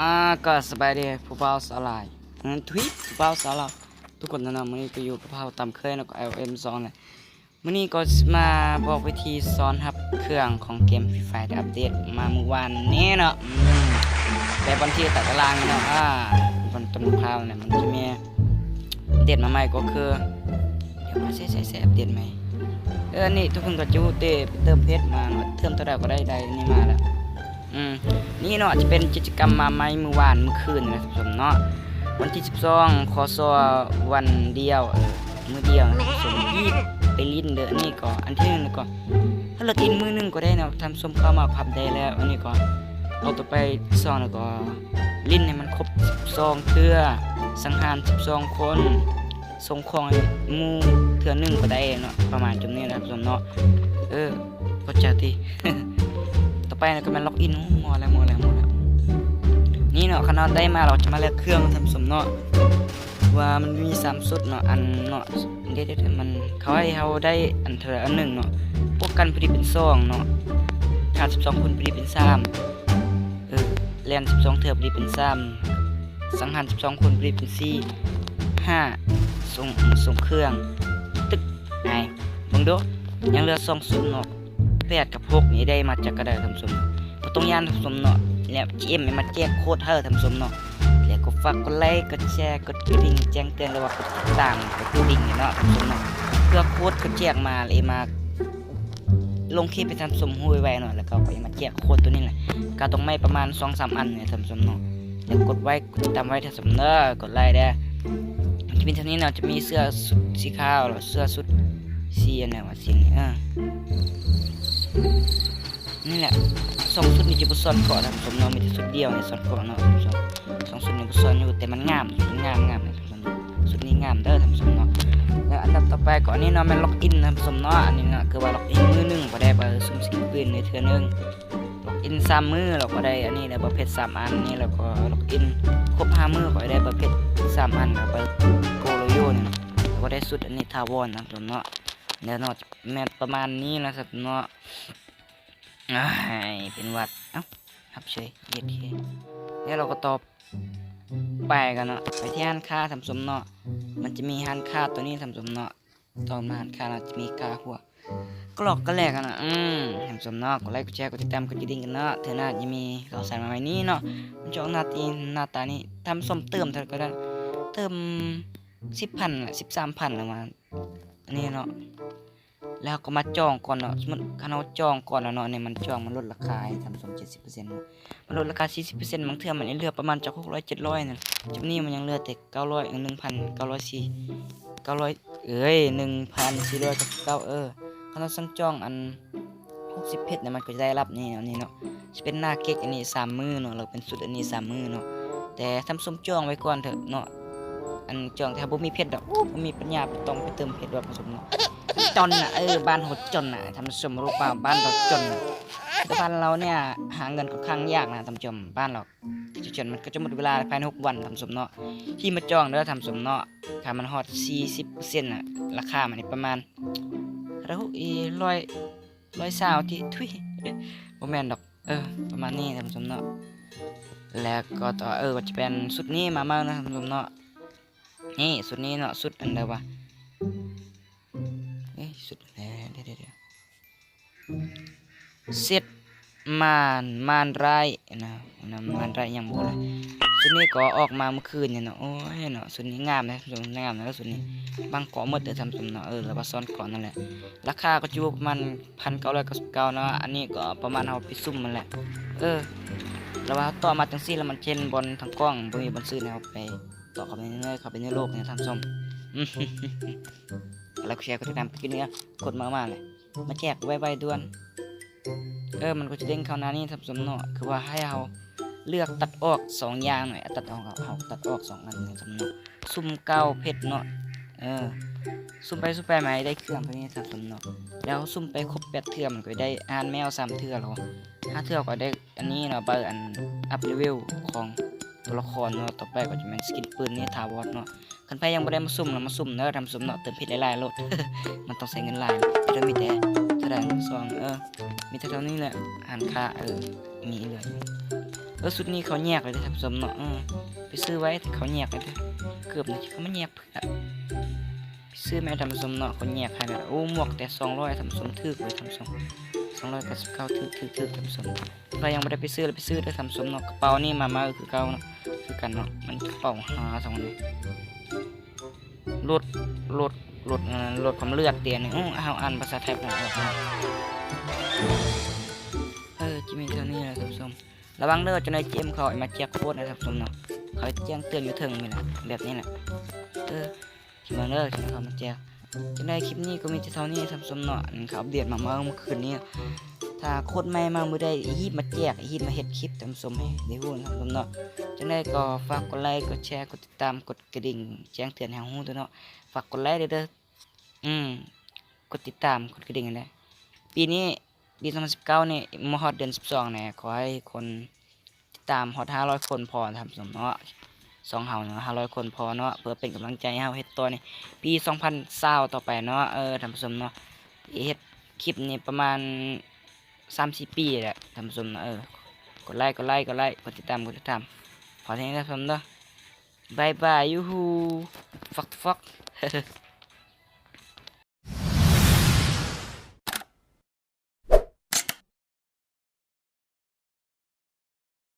ອາ ກໍສະບາຍດີຜູ້ບ່າວສາວລາຍ ເອີ ທຸຍ ຜູ້ບ່າວສາວລາວທຸກຄົນເນາະ. ມື້ນີ້ກໍຢູ່ກັບເຮົາຕາມເຄີຍເນາະ ກໍ ແອລເອັມສອງ ແຫຼະ. ມື້ນີ້ກໍຊິມາບອກວິທີສອນຮັບເຄື່ອງຂອງເກມຟຣີຟາຍ ທີ່ອັບເດດມາມື້ວານນີ້ເນາະ. ອືມ ແຕ່ບ່ອນທີ່ຕາຕະລາງນີ້ເນາະ ອາ ບ່ອນຕົ້ນມະພ້າວນີ້ ມັນຈະມີອັບເດດມາໃໝ່ກໍຄື ດຽວມາໃຊ້ໃຊ້ໃຊ້ອັບເດດໃໝ່. ເອີ ອັນນີ້ທຸກຄົນກໍຈະຮູ້ເດ້ ໄປເຕີມເພດມາເນາະ ເຕີມເທົ່າໃດກໍໄດ້ ໄດ້ອັນນີ້ມາແລ້ວ. ອືມ ນີ້ເນາະ ຈະເປັນກິດຈະກຳມາໃໝ່ມື້ວານມື້ຄືນນະທ່ານຜູ້ຊົມເນາະ. ວັນທີສິບສອງ ຄສ ວັນດຽວ ເອີ ມື້ດຽວນະທ່ານຜູ້ຊົມ ອີບໄປຫຼິ້ນເດີ. ນີ້ກໍອັນທີໜຶ່ງກໍ ເຮົາລັອກອິນມື້ໜຶ່ງກໍໄດ້ເນາະທ່ານຜູ້ຊົມ ເຂົ້າມາກໍຮັບໄດ້ແລ້ວ. ອັນນີ້ກໍເອົາຕໍ່ໄປສອງ ແລ້ວກໍຫຼິ້ນໃຫ້ມັນຄົບສິບສອງເທື່ອ ສັງຫານສິບສອງຄົນ ສົ່ງຂອງໃຫ້ໝູ່ເທື່ອໜຶ່ງກໍໄດ້ເນາະ ປະມານຈຸດນີ້ນະທ່ານຜູ້ຊົມເນາະ. ເອີ ເຂົ້າໃຈຕິ ຕໍ່ໄປນະກໍແມ່ນລັອກອິນ. ໂອ້ ມົວແລ້ວ ມົວແລ້ວ ມົວແລ້ວ. ນີ້ເນາະ ຄັນເຮົາໄດ້ມາ ເຮົາຈະມາເລືອກເຄື່ອງທ່ານຜູ້ຊົມເນາະ ວ່າມັນມີສາມຊຸດເນາະ ອັນເນາະ ເດ ເດ ມັນ ເຂົາໃຫ້ເຮົາໄດ້ອັນເທື່ອອັນໜຶ່ງເນາະ ບວກກັນພໍດີເປັນສອງເນາະ ຫານສິບສອງຄູນພໍດີເປັນສາມ ເອີ ແລ່ນສິບສອງເທື່ອພໍດີເປັນສາມ ສັງຫານສິບສອງຄົນ ບຣິດເປັນສີ່ ຫ້າ ສົ່ງ ສົ່ງເຄື່ອງ ຕຶກ ໄອ ເບິ່ງດູ ຍັງເຫຼືອສອງຊຸດເນາະ ແປດກັບຫົກນີ້ໄດ້ມາຈາກກະໃດທ່ານຜູ້ຊົມ ບໍ່ຕ້ອງຢ້ານທ່ານຜູ້ຊົມເນາະ ແລ້ວ ຈີເອັມ ມາແຈກໂຄດໃຫ້ທ່ານຜູ້ຊົມເນາະ ແລ້ວກໍຝາກກົດໄລ ກົດແຊ ກົດກະດິ່ງແຈ້ງເຕືອນ ຫຼືວ່າກົດຕິດຕາມ ກົດກະດິ່ງເນາະທ່ານຜູ້ຊົມເນາະ ເພື່ອໂຄດເຂົາແຈກມາ ແລ້ວມາ ລົງຄລິບໃຫ້ທ່ານຜູ້ຊົມຮູ້ໄວໆເນາະ ແລ້ວກໍຂ້ອຍມາແຈກໂຄດໂຕນີ້ແຫຼະ ກະຕ້ອງໄມ້ປະມານສອງສາມອັນນີ້ທ່ານຜູ້ຊົມເນາະ ແລ້ວກົດໄວ້ ກົດຕິດຕາມໄວ້ທ່ານຜູ້ຊົມເດີ ກົດໄລເດີ ຈະມີເທົ່ານີ້ເນາະ ຈະມີເສື້ອຊຸດສີຂາວ ແລ້ວເສື້ອຊຸດສີອັນໃດວະ ສີນີ້ ເອີ ນີ້ແຫຼະ ສອງຊຸດນີ້ຈະບໍ່ຊ້ອນເກາະທ່ານຜູ້ຊົມເນາະ ມີແຕ່ຊຸດດຽວນີ້ຊ້ອນເກາະເນາະ ສອງຊຸດນີ້ບໍ່ຊ້ອນຢູ່ ແຕ່ມັນງາມ ມັນງາມໆ ຊຸດນີ້ງາມເດີທ່ານຜູ້ຊົມເນາະ ແລ້ວອັນດັບຕໍ່ໄປກໍອັນນີ້ເນາະ ແມ່ນລັອກອິນທ່ານຜູ້ຊົມເນາະ ອັນນີ້ເນາະ ຄືວ່າລັອກອິນມື້ໜຶ່ງກໍໄດ້ເບີຊຸ່ມຊິງປືນໃນເທື່ອໜຶ່ງ ລັອກອິນສາມມື້ ແລ້ວກໍໄດ້ອັນນີ້ ໄດ້ເບີເພັດສາມອັນນີ້ ແລ້ວກໍລັອກອິນຄົບຫ້າມື້ ກໍໄດ້ເບີເພັດສາມອັນ ແລ້ວກໍໂກໂລໂຍນີ້ ແລ້ວກໍໄດ້ຊຸດອັນນີ້ຖາວອນນະທ່ານຜູ້ຊົມເນາະ ແລ້ວເນາະ ແມ່ນປະມານນີ້ນະທ່ານຜູ້ຊົມເນາະ ອ້າຍ ເປັນຫວັດ ເອົ້າ ຮັບເຊີຍ ເອັດເຄ ແລ້ວເຮົາກໍຕໍ່ ໄປກັນເນາະ ໄປທີ່ຮ້ານຄ້າທ່ານຜູ້ຊົມເນາະ ມັນຈະມີຮ້ານຄ້າໂຕນີ້ທ່ານຜູ້ຊົມເນາະ ຕອນມາຮ້ານຄ້າເນາະ ຈະມີກາຫົວກະຫຼອກກະແຫຼກກັນເນາະ ອືມ ທ່ານຜູ້ຊົມເນາະ ກົດໄລ ກົດແຊ ກົດຕິດຕາມ ກົດກະດິ່ງກັນເນາະ ເທື່ອໜ້າຈະມີຂ່າວສານມາໃໝ່ນີ້ເນາະ ມັນຈະອອກໜ້າຕາ ໜ້າຕານີ້ ທ່ານຜູ້ຊົມເຕີມເທົ່າໃດກໍໄດ້ ເຕີມສິບພັນ ສິບສາມພັນ ລະວ່າ ອັນນີ້ເນາະ ແລ້ວເຮົາກໍມາຈອງກ່ອນເນາະ ສົມມຸດຄັນເຮົາຈອງກ່ອນແລ້ວເນາະ ອັນນີ້ມັນຈອງ ມັນລົດລາຄາໃຫ້ທ່ານຜູ້ຊົມເຈັດສິບເປີເຊັນເນາະ ມັນລົດລາຄາສີ່ສິບເປີເຊັນ ບາງເທື່ອມັນຍັງເຫຼືອປະມານຈັກຫົກຮ້ອຍ ເຈັດຮ້ອຍນັ້ນ ຈຸດນີ້ມັນຍັງເຫຼືອແຕ່ເກົ້າຮ້ອຍ ເອີ ໜຶ່ງພັນເກົ້າຮ້ອຍສີ່ ເກົ້າຮ້ອຍ ເອີຍ ໜຶ່ງພັນສີ່ຮ້ອຍເກົ້າສິບເກົ້າ ເອີ ຄັນເຮົາສັ່ງຈອງອັນຫົກສິບເພັດນີ້ ມັນກໍຈະໄດ້ຮັບນີ້ເນາະ ນີ້ເນາະ ຊິເປັນໜ້າເກັກອັນນີ້ສາມມື້ເນາະ ແລ້ວເປັນຊຸດອັນນີ້ສາມມື້ເນາະ ແຕ່ທ່ານຜູ້ຊົມຈອງໄວ້ກ່ອນເຖາະເນາະ ອັນຈອງ ແຕ່ບໍ່ມີເພັດດອກ ໂອ້ ບໍ່ມີປັນຍາ ບໍ່ຕ້ອງໄປເຕີມເພັດວ່າທ່ານຜູ້ຊົມເນາະ ຈົນນະ ເອີ ບ້ານເຮົາຈົນນະ ທ່ານຜູ້ຊົມຮູ້ເປົ່າ ບ້ານເຮົາຈົນນະ ແຕ່ບ້ານເຮົານີ້ຫາເງິນຂ້ອນຂ້າງຍາກນະ ທ່ານຜູ້ຊົມ ບ້ານເຮົາຈົນ ມັນກໍຈະໝົດເວລາພາຍໃນຫົກວັນ ທ່ານຜູ້ຊົມເນາະ ທີ່ມາຈອງເດີ ທ່ານຜູ້ຊົມເນາະ ຖ້າມັນຮອດສີ່ສິບເປີເຊັນນະ ລາຄາມັນນີ້ປະມານ ເທົ່າໃດ ອີ ຮ້ອຍ ຮ້ອຍຊາວ ທີ່ ທຸຍ ບໍ່ແມ່ນດອກ ເອີ ປະມານນີ້ທ່ານຜູ້ຊົມເນາະ ແລ້ວກໍຕໍ່ ເອີ ກໍຈະເປັນຊຸດນີ້ມາໃໝ່ນະທ່ານຜູ້ຊົມເນາະ ນີ້ຊຸດນີ້ເນາະ ຊຸດອັນໃດວະ ເອີ ຊຸດ ດຽວໆໆ ເຊັດມ່ານ ມ່ານຮ້າຍນະ ນະ ມ່ານຮ້າຍຫຍັງບໍ່ລະ ຊຸດນີ້ກໍອອກມາມື້ຄືນນີ້ເນາະ ໂອ້ຍເນາະ ຊຸດນີ້ງາມເດ້ ຊຸດນີ້ງາມເດ້ ຊຸດນີ້ ບັງເກາະໝົດເດີທ່ານຜູ້ຊົມເນາະ ເອີ ຫຼືວ່າຊ້ອນເກາະນັ້ນແຫຼະ ລາຄາກໍຢູ່ປະມານ ພັນເກົ້າຮ້ອຍເກົ້າສິບເກົ້າເນາະ ອັນນີ້ກໍປະມານເຮົາໄປສຸ່ມຫັ້ນແຫຼະ ເອີ ແລ້ວວ່າເຮົາຕໍ່ມາຈັ່ງຊີ້ແລ້ວ ມັນຈະເຫັນບ່ອນທາງກ້ອງ ບໍ່ມີບ່ອນຊື້ໃຫ້ເຮົາໄປ ຕໍ່ເຂົ້າໄປໃນ ເຂົ້າໄປໃນໂລກນີ້ທ່ານຜູ້ຊົມ ແລ້ວແຊ ກົດຕິດຕາມ ກົດກະດິ່ງ ກົດມາ ມາເລີຍ ມາແຈກໄວໆດ່ວນ ເອີ ມັນກໍຈະເດ້ງເຂົ້າໜ້ານີ້ທ່ານຜູ້ຊົມເນາະ ຄືວ່າໃຫ້ເຮົາເລືອກຕັດອອກສອງຢ່າງໜ້ອຍ ຕັດອອກ ເຮົາຕັດອອກສອງອັນນີ້ທ່ານຜູ້ຊົມເນາະ ສຸ່ມເກົ້າເພັດເນາະ ເອີ ສຸ່ມໄປສຸ່ມໄປ ມາໃຫ້ໄດ້ເຄື່ອງໂຕນີ້ທ່ານຜູ້ຊົມເນາະ ແລ້ວສຸ່ມໄປຄົບແປດເທື່ອ ມັນກໍໄດ້ອາຫານແມວສາມເທື່ອ ແລ້ວຫ້າເທື່ອກໍໄດ້ ອັນນີ້ເນາະ ໃບອັນອັບເລເວວຂອງຕົວລະຄອນເນາະ ຕໍ່ໄປກໍຈະແມ່ນສະກິນປືນນີ້ຖາວອນເນາະ ຄັນໃຜຍັງບໍ່ໄດ້ມາສຸ່ມລະມາສຸ່ມເດີທ່ານຜູ້ຊົມເນາະ ເຕີມເພັດຫຼາຍໆໂລດ ມັນຕ້ອງໃຊ້ເງິນຫຼາຍ ແຕ່ມີແຕ່ເທົ່າໃດ ສອງ ເອີ ມີແຕ່ເທົ່ານີ້ແຫຼະ ຮ້ານຄ້າ ເອີ ມີເຫຼືອ ເອີ ຊຸດນີ້ເຂົາແຍກເລີຍເດ້ທ່ານຜູ້ຊົມເນາະ. ເອີ ໄປຊື້ໄວ້ ແຕ່ເຂົາແຍກເລີຍເດ້. ເກີບນີ້ເຂົາມາແຍກເພື່ອ ໄປຊື້ແມ່ນທ່ານຜູ້ຊົມເນາະ. ເຂົາແຍກໃຫ້ແລ້ວ. ໂອ້ ໝວກແຕ່ສອງຮ້ອຍ ທ່ານຜູ້ຊົມ ຖືກເລີຍທ່ານຜູ້ຊົມ. ສອງຮ້ອຍເກົ້າສິບເກົ້າ ຖືກ ຖືກ ຖືກ ທ່ານຜູ້ຊົມ. ໃຜຍັງບໍ່ໄດ້ໄປຊື້ລະໄປຊື້ເດີທ່ານຜູ້ຊົມເນາະ. ກະເປົານີ້ມາ ມາຄືເກົ່າເນາະ ຄືກັນເນາະ. ມັນກະເປົາຫາສອງນີ້ ລົດ ລົດ ລົດ ລົດຄວາມເລືອດເດນີ້. ໂອ້ ເຮົາອ່ານພາສາໄທບໍ່ອອກເນາະ. ເອີ ຈະມີເທົ່ານີ້ແຫຼະທ່ານຜູ້ຊົມ. ລະວັງເດີ ຈັ່ງໃດເຈມເຂົາເອົາມາແຈກໂຄດນະທ່ານຜູ້ຊົມເນາະ. ເຂົາແຈ້ງເຕືອນຢູ່ເທິງນີ້ແຫຼະ ແບບນີ້ແຫຼະ. ເອີ ຊິເບິ່ງເດີ ຈັ່ງໃດເຂົາມາແຈກ. ຈັ່ງໃດຄລິບນີ້ກໍມີແຕ່ເທົ່ານີ້ທ່ານຜູ້ຊົມເນາະ. ອັນເຂົາອັບເດດມາເມື່ອ ເມື່ອຄືນນີ້. ຖ້າໂຄດໃໝ່ມາມື້ໃດ ອີ່ຮີບມາແຈກ ອີ່ຮີບມາເຮັດຄລິບທ່ານຜູ້ຊົມໃຫ້ໄດ້ຮູ້ນະທ່ານຜູ້ຊົມເນາະ. ຈັ່ງໃດກໍຝາກກົດໄລ ກົດແຊ ກົດຕິດຕາມ ກົດກະດິ່ງແຈ້ງເຕືອນໃຫ້ເຮົາຮູ້ເດີເນາະ. ຝາກກົດໄລເດີ ອືມ ກົດຕິດຕາມ ກົດກະດິ່ງຫັ້ນແຫຼະ. ປີນີ້ ປີສອງພັນສິບເກົ້ານີ້ ມາຮອດເດືອນສິບສອງແຫຼະ ຂໍໃຫ້ຄົນຕິດຕາມຮອດຫ້າຮ້ອຍຄົນພໍທ່ານຜູ້ຊົມເນາະ. ຊ່ອງເຮົາເນາະ ຫ້າຮ້ອຍຄົນພໍເນາະ ເພື່ອເປັນກຳລັງໃຈໃຫ້ເຮົາເຮັດຕໍ່ໃນປີສອງພັນຊາວຕໍ່ໄປເນາະ. ເອີ ທ່ານຜູ້ຊົມເນາະ ເຮັດຄລິບນີ້ປະມານສາມສີ່ປີແຫຼະທ່ານຜູ້ຊົມເນາະ. ເອີ ກົດໄລ ກົດໄລ ກົດໄລ ກົດຕິດຕາມ ກົດຕິດຕາມ. ຂໍແຮງທ່ານຜູ້ຊົມເດີ. ບາຍບາຍ ຢູຮູ້ ຟອກ ຟອກ.